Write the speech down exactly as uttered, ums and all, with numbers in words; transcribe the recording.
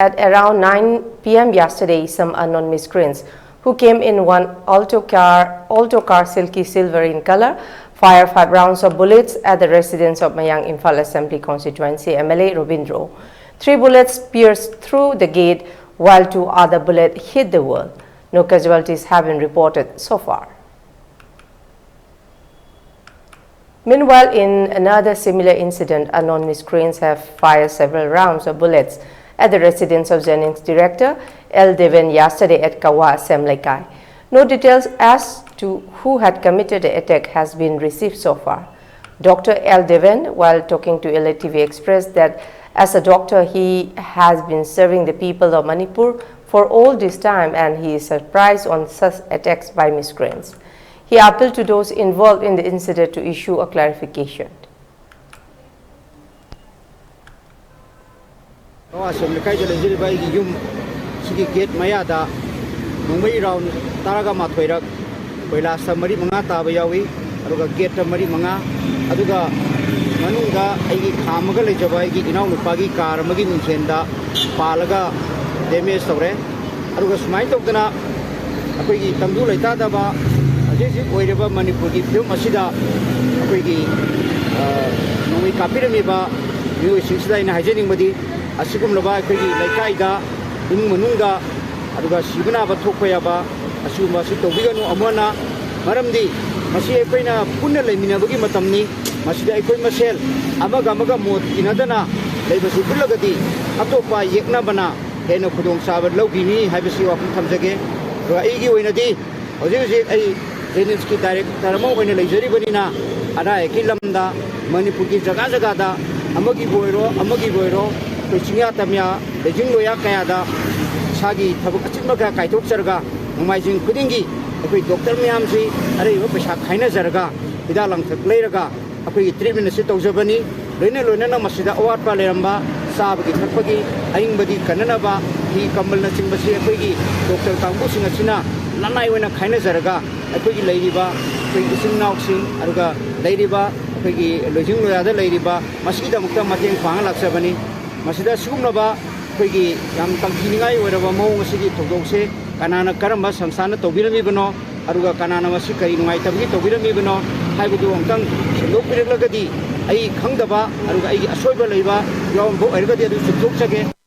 At around nine p m yesterday, some unknown miscreants who came in one Alto car, Alto car silky silver in color, fired five rounds of bullets at the residence of Mayang Imphal Assembly Constituency M L A Robindro. Three bullets pierced through the gate, while two other bullets hit the wall. No casualties have been reported so far. Meanwhile, in another similar incident, unknown miscreants have fired several rounds of bullets at the residence of Jennings director L Deven yesterday at Kawa Semlekai. No details as to who had committed the attack has been received so far. Doctor L Deven, while talking to L A T V, expressed that as a doctor, he has been serving the people of Manipur for all this time and he is surprised on such attacks by miscreants. He appealed to those involved in the incident to issue a clarification. ꯑꯁꯦꯝꯕ꯭ꯂꯤ ꯂꯩꯀꯥꯏꯗ ꯂꯩꯖꯔꯤꯕ ꯑꯩꯒꯤ ꯌꯨꯝ ꯁꯤꯒꯤ get ꯃꯌꯥꯗ ꯅꯣꯡꯃꯩ round ꯇꯔꯥꯒ ꯃꯥꯊꯣꯏꯔꯛ, ꯀꯣꯏꯂꯥꯁꯇ ꯃꯔꯤ ꯃꯉꯥ ꯇꯥꯕ ꯌꯥꯎꯏ, ꯑꯗꯨꯒ ꯒꯦꯠꯇ ꯃꯔꯤ ꯃꯉꯥ, ꯑꯗꯨꯒ ꯃꯅꯨꯡꯗ ꯑꯩꯒꯤ ꯈꯥꯝꯃꯒ ꯂꯩꯖꯕ ꯑꯩꯒꯤ ꯏꯅꯥꯎꯅꯨꯄꯥꯒꯤ ꯀꯥꯔ ꯑꯃꯒꯤ ꯃꯤꯡꯁꯦꯟꯗ ꯄꯥꯜꯂꯒ ꯗꯦꯃꯦꯖ ꯇꯧꯔꯦ꯫ ꯑꯗꯨꯒ ꯁꯨꯃꯥꯏꯅ ꯇꯧꯗꯅ ꯑꯩꯈꯣꯏꯒꯤ ꯇꯪꯗꯨ ꯂꯩꯇꯥꯗꯕ ꯍꯧꯖꯤꯛ ꯍꯧꯖꯤꯛ ꯑꯣꯏꯔꯤꯕ ꯃꯅꯤꯄꯨꯔꯒꯤ ꯐꯤꯕꯝ ꯑꯁꯤꯗ ꯑꯩꯈꯣꯏꯒꯤ, ꯑ, ꯅꯣꯡꯃꯩ ꯀꯥꯞꯄꯤꯔꯝꯃꯤꯕ ꯃꯤꯑꯣꯏꯁꯤꯡꯁꯤꯗ ꯑꯩꯅ ꯍꯥꯏꯖꯅꯤꯡꯕꯗꯤ, ꯑꯁꯤꯒꯨꯝꯂꯕ ꯑꯩꯈꯣꯏꯒꯤ ꯂꯩꯀꯥꯏꯗ, ꯏꯃꯨꯡ ꯃꯅꯨꯡꯗ, ꯑꯗꯨꯒ ꯁꯤꯕ ꯅꯥꯕ ꯊꯣꯛꯄ ꯌꯥꯕ ꯑꯁꯤꯒꯨꯝꯕ ꯑꯁꯤ ꯇꯧꯕꯤꯒꯅꯨ꯫ ꯑꯃꯅ, ꯃꯔꯝꯗꯤ ꯃꯁꯤ ꯑꯩꯈꯣꯏꯅ ꯄꯨꯟꯅ ꯂꯩꯃꯤꯟꯅꯕꯒꯤ ꯃꯇꯝꯅꯤ꯫ ꯃꯁꯤꯗ ꯑꯩꯈꯣꯏ ꯃꯁꯦꯜ ꯑꯃꯒ ꯑꯃꯒ ꯃꯣꯠ ꯇꯤꯟꯅꯗꯅ ꯂꯩꯕꯁꯤ ꯎꯠꯂꯒꯗꯤ ꯑꯇꯣꯞꯄ ꯌꯦꯛꯅꯕꯅ ꯍꯦꯟꯅ ꯈꯨꯗꯣꯡꯆꯥꯕ ꯂꯧꯈꯤꯅꯤ ꯍꯥꯏꯕꯁꯤ ꯋꯥꯐꯝ ꯊꯝꯖꯒꯦ꯫ ꯑꯗꯨꯒ ꯑꯩꯒꯤ ꯑꯣꯏꯅꯗꯤ ꯍꯧꯖꯤꯛ ꯍꯧꯖꯤꯛ ꯑꯩ ꯖꯦꯅꯤꯝꯁꯀꯤ ꯗꯥꯏꯔꯦꯛꯇꯔ ꯑꯃ ꯑꯣꯏꯅ ꯂꯩꯖꯔꯤꯕꯅꯤꯅ, ꯑꯅꯥ ꯑꯌꯦꯛꯀꯤ ꯂꯝꯗ ꯃꯅꯤꯄꯨꯔꯒꯤ ꯖꯒꯥ ꯖꯒꯥꯗ ꯑꯃꯒꯤꯕꯨ ꯑꯣꯏꯔꯣ, ꯑꯃꯒꯤꯕꯨ ꯑꯣꯏꯔꯣ, ꯑꯩꯈꯣꯏ ꯆꯤꯡꯌꯥ ꯇꯝꯌꯥ, ꯂꯩꯖꯤꯡ ꯂꯣꯌꯥ ꯀꯌꯥꯗ ꯏꯁꯥꯒꯤ ꯊꯕꯛ ꯑꯆꯤꯟꯕ ꯀꯌꯥ ꯀꯥꯏꯊꯣꯛꯆꯔꯒ, ꯅꯣꯡꯃꯥꯏꯖꯤꯡ ꯈꯨꯗꯤꯡꯒꯤ ꯑꯩꯈꯣꯏ ꯗꯣꯛꯇꯔ ꯃꯌꯥꯝꯁꯤ ꯑꯔꯩꯕ ꯄꯩꯁꯥ ꯈꯥꯏꯅꯖꯔꯒ, ꯍꯤꯗꯥꯛ ꯂꯥꯡꯊꯛ ꯂꯩꯔꯒ ꯑꯩꯈꯣꯏꯒꯤ ꯇ꯭ꯔꯤꯠꯃꯦꯟ ꯑꯁꯤ ꯇꯧꯖꯕꯅꯤ꯫ ꯂꯣꯏꯅ ꯂꯣꯏꯅꯅ ꯃꯁꯤꯗ ꯑꯋꯥꯠꯄ ꯂꯩꯔꯝꯕ ꯆꯥꯕꯒꯤ ꯊꯛꯄꯒꯤ, ꯑꯏꯪꯕꯗꯤ ꯀꯟꯅꯅꯕ ꯐꯤ ꯀꯝꯕꯜꯅꯆꯤꯡꯕꯁꯤ ꯑꯩꯈꯣꯏꯒꯤ ꯗꯣꯛꯇꯔ ꯀꯥꯡꯕꯨꯁꯤꯡ ꯑꯁꯤꯅ ꯂꯅꯥꯏ ꯑꯣꯏꯅ ꯈꯥꯏꯅꯖꯔꯒ, ꯑꯩꯈꯣꯏꯒꯤ ꯂꯩꯔꯤꯕ ꯑꯩꯈꯣꯏꯒꯤ ꯏꯆꯤꯟ ꯏꯅꯥꯎꯁꯤꯡ, ꯑꯗꯨꯒ ꯂꯩꯔꯤꯕ ꯑꯩꯈꯣꯏꯒꯤ ꯂꯣꯏꯖꯤꯡ ꯂꯣꯌꯥꯗ ꯂꯩꯔꯤꯕ, ꯃꯁꯤꯒꯤꯗꯃꯛꯇ ꯃꯇꯦꯡ ꯄꯥꯡꯉ ꯂꯥꯛꯆꯕꯅꯤ꯫ ꯃꯁꯤꯗ ꯁꯤꯒꯨꯝꯂꯕ ꯑꯩꯈꯣꯏꯒꯤ ꯌꯥꯝ ꯇꯝꯊꯤꯅꯤꯡꯉꯥꯏ ꯑꯣꯏꯔꯕ ꯃꯑꯣꯡ ꯑꯁꯤꯒꯤ ꯊꯧꯗꯣꯛꯁꯦ ꯀꯅꯥꯅ, ꯀꯔꯝꯕ ꯁꯪꯁꯊꯥꯅ ꯇꯧꯕꯤꯔꯝꯃꯤꯕꯅꯣ, ꯑꯗꯨꯒ ꯀꯅꯥꯅ ꯃꯁꯤ ꯀꯔꯤ ꯅꯨꯡꯉꯥꯏꯇꯕꯒꯤ ꯇꯧꯕꯤꯔꯝꯃꯤꯕꯅꯣ ꯍꯥꯏꯕꯗꯨ ꯑꯃꯨꯛꯇꯪ ꯁꯦꯡꯗꯣꯛꯄꯤꯔꯛꯂꯒꯗꯤ, ꯑꯩ ꯈꯪꯗꯕ ꯑꯗꯨꯒ ꯑꯩꯒꯤ ꯑꯁꯣꯏꯕ ꯂꯩꯕ ꯌꯥꯎꯔꯝꯕ ꯑꯣꯏꯔꯒꯗꯤ ꯑꯗꯨ ꯆꯨꯝꯊꯣꯛꯆꯒꯦ꯫